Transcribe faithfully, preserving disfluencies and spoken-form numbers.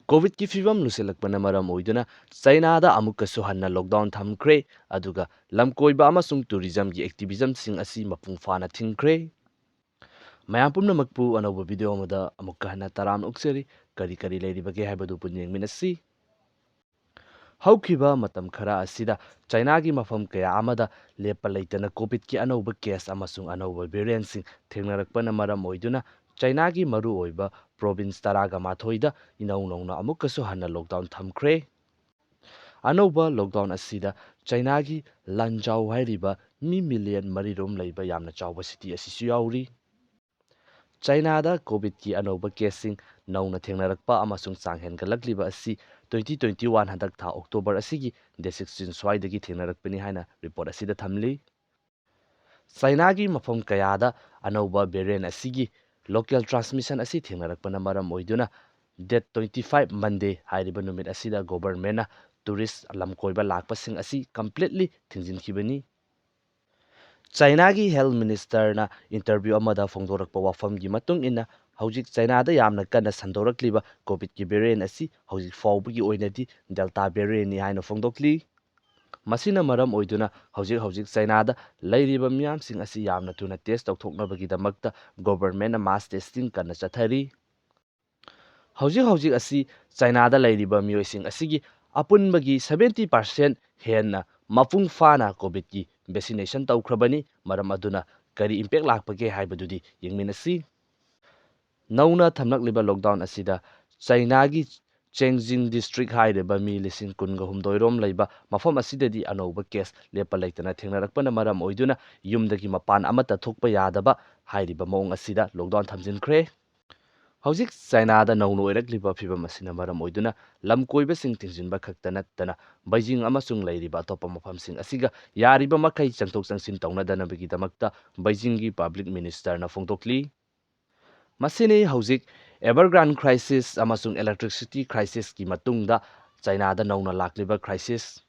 ꯀꯣꯚꯤꯗꯀꯤ ꯐꯤꯕꯝ ꯂꯨꯁꯤꯜꯂꯛꯄꯅ ꯃꯔꯝ ꯑꯣꯏꯗꯨꯅ ꯆꯥꯏꯅꯥꯗ ꯑꯃꯨꯛꯀꯁꯨ ꯍꯟꯅ ꯂꯣꯛꯗꯥꯎꯟ ꯊꯝꯈ꯭ꯔꯦ, ꯑꯗꯨꯒ ꯂꯝꯀꯣꯏꯕ ꯑꯃꯁꯨꯡ ꯇꯨꯔꯤꯖꯝꯒꯤ ꯑꯦꯛꯇꯤꯚꯤꯖꯝꯁꯤꯡ ꯑꯁꯤ ꯃꯄꯨꯡ ꯐꯥꯅ ꯊꯤꯡꯈ꯭ꯔꯦ꯫ ꯃꯌꯥꯝ ꯄꯨꯝꯅꯃꯛꯄꯨ ꯑꯅꯧꯕ ꯚꯤꯗꯤꯑꯣ ꯑꯃꯗ ꯑꯃꯨꯛꯀ ꯍꯟꯅ ꯇꯔꯥꯝꯅ ꯑꯣꯛꯆꯔꯤ꯫ ꯀꯔꯤ ꯀꯔꯤ ꯂꯩꯔꯤꯕꯒꯦ ꯍꯥꯏꯕꯗꯨ ꯄꯨꯟꯅ ꯌꯦꯡꯃꯤꯟꯅꯁꯤ꯫ ꯍꯧꯈꯤꯕ ꯃꯇꯝ ꯈꯔ ꯑꯁꯤꯗ ꯆꯥꯏꯅꯥꯒꯤ ꯃꯐꯝ ꯀꯌꯥ ꯑꯃꯗ ꯂꯦꯞꯄ ꯂꯩꯇꯅ ꯀꯣꯚꯤꯗꯀꯤ ꯑꯅꯧꯕ ꯀꯦꯁ ꯑꯃꯁꯨꯡ ꯑꯅꯧꯕ ꯚꯦꯔꯤꯌꯦꯟꯠꯁꯤꯡ ꯊꯦꯡꯅꯔꯛꯄꯅ ꯃꯔꯝ ꯑꯣꯏꯗꯨꯅ ꯆꯥꯏꯅꯥꯒꯤ ꯃꯔꯨꯑꯣꯏꯕ ꯄ꯭ꯔꯣꯚꯤꯟꯁ ꯇꯔꯥꯒ ꯃꯥꯊꯣꯏꯗ ꯏꯅꯧ ꯅꯧꯅ ꯑꯃꯨꯛꯀꯁꯨ ꯍꯟꯅ ꯂꯣꯛꯗꯥꯎꯟ ꯊꯝꯈ꯭ꯔꯦ꯫ ꯑꯅꯧꯕ ꯂꯣꯛꯗꯥꯎꯟ ꯑꯁꯤꯗ ꯆꯥꯏꯅꯥꯒꯤ ꯂꯥꯟꯖꯥꯎ ꯍꯥꯏꯔꯤꯕ ꯃꯤ ꯃꯤꯂꯤꯌꯟ ꯃꯔꯤ ꯔꯣꯝ ꯂꯩꯕ ꯌꯥꯝꯅ ꯆꯥꯎꯕ ꯁꯤꯇꯤ ꯑꯁꯤꯁꯨ ꯌꯥꯎꯔꯤ꯫ ꯆꯥꯏꯅꯥꯗ ꯀꯣꯚꯤꯗꯀꯤ ꯑꯅꯧꯕ ꯀꯦꯁꯁꯤꯡ ꯅꯧꯅ ꯊꯦꯡꯅꯔꯛꯄ ꯑꯃꯁꯨꯡ ꯆꯥꯡ ꯍꯦꯟꯒꯠꯂꯛꯂꯤꯕ ꯑꯁꯤ twenty twenty one ꯍꯟꯗꯛ ꯊꯥ ꯑꯣꯛꯇꯣꯕꯔ ꯑꯁꯤꯒꯤ date sixteen ꯁ꯭ꯋꯥꯏꯗꯒꯤ ꯊꯦꯡꯅꯔꯛꯄꯅꯤ ꯍꯥꯏꯅ ꯔꯤꯄꯣꯔꯠ ꯑꯁꯤꯗ ꯊꯝꯂꯤ꯫ ꯆꯥꯏꯅꯥꯒꯤ ꯃꯐꯝ ꯀꯌꯥꯗ ꯑꯅꯧꯕ ꯚꯦꯔꯤꯌꯦꯟꯠ ꯑꯁꯤꯒꯤ ꯂꯣꯀꯦꯜ ꯇ꯭ꯔꯥꯟꯁꯃꯤꯁꯟ ꯑꯁꯤ ꯊꯦꯡꯅꯔꯛꯄꯅ ꯃꯔꯝ ꯑꯣꯏꯗꯨꯅ date twenty five Monday ꯍꯥꯏꯔꯤꯕ ꯅꯨꯃꯤꯠ ꯑꯁꯤꯗ ꯒꯣꯚꯔꯟꯃꯦꯟꯠꯅ ꯇꯨꯔꯤꯁ ꯂꯝꯀꯣꯏꯕ ꯂꯥꯛꯄꯁꯤꯡ ꯑꯁꯤ ꯀꯝꯄ꯭ꯂꯤꯠꯂꯤ ꯊꯤꯡꯖꯤꯟꯈꯤꯕꯅꯤ꯫ ꯆꯥꯏꯅꯥꯒꯤ ꯍꯦꯜꯊ ꯃꯤꯅꯤꯁꯇꯔꯅ ꯏꯟꯇꯔꯚ꯭ꯌꯨ ꯑꯃꯗ ꯐꯣꯡꯗꯣꯔꯛꯄ ꯋꯥꯐꯝꯒꯤ ꯃꯇꯨꯡ ꯏꯟꯅ, ꯍꯧꯖꯤꯛ ꯆꯥꯏꯅꯥꯗ ꯌꯥꯝꯅ ꯀꯟꯅ ꯁꯟꯗꯣꯔꯛꯂꯤꯕ ꯀꯣꯚꯤꯗꯀꯤ ꯚꯦꯔꯤꯌꯦꯟꯠ ꯑꯁꯤ ꯍꯧꯖꯤꯛ ꯐꯥꯎꯕꯒꯤ ꯑꯣꯏꯅꯗꯤ ꯗꯦꯜꯇꯥ ꯚꯦꯔꯤꯌꯦꯟꯠꯅꯤ ꯍꯥꯏꯅ ꯐꯣꯡꯗꯣꯛꯂꯤ꯫ ꯃꯁꯤꯅ ꯃꯔꯝ ꯑꯣꯏꯗꯨꯅ ꯍꯧꯖꯤꯛ ꯍꯧꯖꯤꯛ ꯆꯥꯏꯅꯥꯗ ꯂꯩꯔꯤꯕ ꯃꯤꯌꯥꯝꯁꯤꯡ ꯑꯁꯤ ꯌꯥꯝꯅ ꯊꯨꯅ ꯇꯦꯁ ꯇꯧꯊꯣꯛꯅꯕꯒꯤꯗꯃꯛꯇ ꯒꯣꯚꯔꯟꯃꯦꯟꯠꯅ ꯃꯥꯁ ꯇꯦꯁꯇꯤꯡ ꯀꯟꯅ ꯆꯠꯊꯔꯤ꯫ ꯍꯧꯖꯤꯛ ꯍꯧꯖꯤꯛ ꯑꯁꯤ ꯆꯥꯏꯅꯥꯗ ꯂꯩꯔꯤꯕ ꯃꯤꯑꯣꯏꯁꯤꯡ ꯑꯁꯤꯒꯤ ꯑꯄꯨꯟꯕꯒꯤ seventy percent ꯍꯦꯟꯅ ꯃꯄꯨꯡ ꯐꯥꯅ ꯀꯣꯚꯤꯗꯀꯤ ꯚꯦꯛꯁꯤꯅꯦꯁꯟ ꯇꯧꯈ꯭ꯔꯕꯅꯤ꯫ ꯃꯔꯝ ꯑꯗꯨꯅ ꯀꯔꯤ ꯏꯝꯄꯦꯛ ꯂꯥꯛꯄꯒꯦ ꯍꯥꯏꯕꯗꯨꯗꯤ ꯌꯦꯡꯃꯤꯟꯅꯁꯤ꯫ ꯅꯧꯅ ꯊꯝꯂꯛꯂꯤꯕ ꯂꯣꯛꯗꯥꯎꯟ ꯑꯁꯤꯗ ꯆꯥꯏꯅꯥꯒꯤ ꯆꯦꯡꯖꯤꯡ ꯗꯤꯁꯇ꯭ꯔꯤꯛ ꯍꯥꯏꯔꯤꯕ ꯃꯤ ꯂꯤꯁꯤꯡ ꯀꯨꯟꯒ ꯍꯨꯝꯗꯣꯏ ꯔꯣꯝ ꯂꯩꯕ ꯃꯐꯝ ꯑꯁꯤꯗꯗꯤ ꯑꯅꯧꯕ ꯀꯦꯁ ꯂꯦꯞꯄ ꯂꯩꯇꯅ ꯊꯦꯡꯅꯔꯛꯄꯅ ꯃꯔꯝ ꯑꯣꯏꯗꯨꯅ ꯌꯨꯝꯗꯒꯤ ꯃꯄꯥꯟ ꯑꯃꯠꯇ ꯊꯣꯛꯄ ꯌꯥꯗꯕ ꯍꯥꯏꯔꯤꯕ ꯃꯑꯣꯡ ꯑꯁꯤꯗ ꯂꯣꯛꯗꯥꯎꯟ ꯊꯝꯖꯤꯟꯈ꯭ꯔꯦ꯫ ꯍꯧꯖꯤꯛ ꯆꯥꯏꯅꯥꯗ ꯅꯧꯅ ꯑꯣꯏꯔꯛꯂꯤꯕ ꯐꯤꯕꯝ ꯑꯁꯤꯅ ꯃꯔꯝ ꯑꯣꯏꯗꯨꯅ ꯂꯝ ꯀꯣꯏꯕꯁꯤꯡ ꯊꯤꯡꯖꯤꯟꯕ ꯈꯛꯇ ꯅꯠꯇꯅ ꯕꯩꯖꯤꯡ ꯑꯃꯁꯨꯡ ꯂꯩꯔꯤꯕ ꯑꯇꯣꯞꯄ ꯃꯐꯝꯁꯤꯡ ꯑꯁꯤꯒ ꯌꯥꯔꯤꯕ ꯃꯈꯩ ꯆꯪꯊꯣꯛ ꯆꯪꯁꯤꯟ ꯇꯧꯅꯗꯅꯕꯒꯤꯗꯃꯛꯇ ꯕꯩꯖꯤꯡꯒꯤ ꯄꯕ꯭ꯂꯤꯛ ꯃꯤꯅꯤꯁꯇꯔꯅ ꯐꯣꯡꯗꯣꯛꯂꯤ꯫ ꯃꯁꯤꯅꯤ ꯍꯧꯖꯤꯛ ꯑꯦꯚꯔꯒ꯭ꯔꯥꯟꯗ ꯀ꯭ꯔꯥꯏꯁꯤꯁ ꯑꯃꯁꯨꯡ ꯏꯂꯦꯛꯇ꯭ꯔꯤꯁꯤꯇꯤ ꯀ꯭ꯔꯥꯏꯁꯤꯁꯀꯤ ꯃꯇꯨꯡꯗ ꯆꯥꯏꯅꯥꯗ ꯅꯧꯅ ꯂꯥꯛꯂꯤꯕ ꯀ꯭ꯔꯥꯏꯁꯤꯁ꯫